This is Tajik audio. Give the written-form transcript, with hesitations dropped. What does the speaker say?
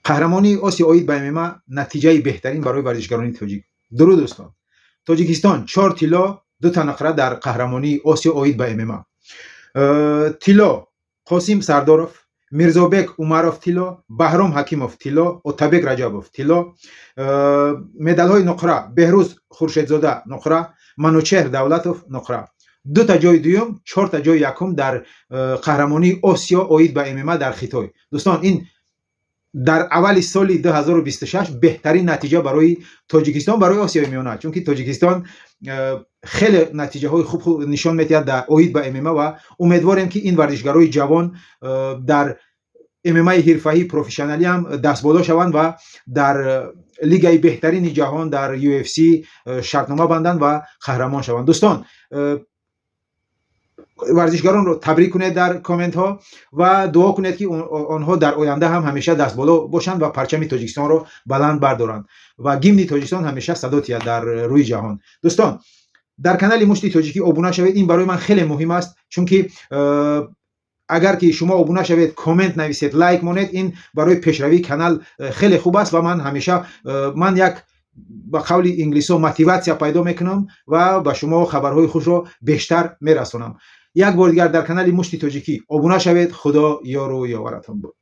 Қаҳрамонии Осиё оид ба ММА натиҷаи беҳтарин барои варзишгарони тоҷик. Дуруд, дӯстон! Тоҷикистон чор тилло, дута нуқра дар қаҳрамонии Осиё оид ба ММА. Тилло: Қосим Сардоров, Мирзобек Умаров тилло, Баҳром Ҳакимов тилло, Отабек Раҷабов тилло. Медалҳои нуқра: Беҳрӯз Хуршедзода нуқра, Манучеҳр Давлатов нуқра. Дута ҷои дуюм, чорта ҷои якум дар қаҳрамонии Осиё оид ба ММА дар Хитой. Дӯстон, ин дар аввали соли 2026 беҳтарин натиҷа барои Тоҷикистон, барои Осиёи Миёна, чунки Тоҷикистон хеле натиҷаҳои хуб нишон медиҳад дар оид ба ММА ва умедворем, ки ин варзишгарои ҷавон дар ММАи ҳирфаӣ, профессионалӣ ҳам дастболо шаванд ва дар лигаи беҳтарини ҷаҳон, дар UFC шартнома банданд ва қаҳрамон шаванд. Дӯстон, варзишгаронро табрик кунед дар комментҳо ва дуо кунед, ки онҳо дар оянда ҳам ҳамеша дастболо бошанд ва парчами Тоҷикистонро баланд бардоранд ва гимни Тоҷикистон ҳамеша садо диҳад дар рӯи ҷаҳон. Дӯстон, дар канали Мушти Тоҷикӣ обуна шавед. Ин барои ман хеле муҳим аст, чунки агар ки шумо обуна шавед, коммент нависед, лайк монед, ин барои пешравии канал хеле хуб аст ва ман ҳамеша ман як, ба қавли инглисо, мотиватсия пайдо мекунам ва ба шумо хабарҳои хушро бештар мерасонам. Як бори дигар, дар канали Мушти Тоҷикӣ обуна шавед. Худо ёру ёваратон буд.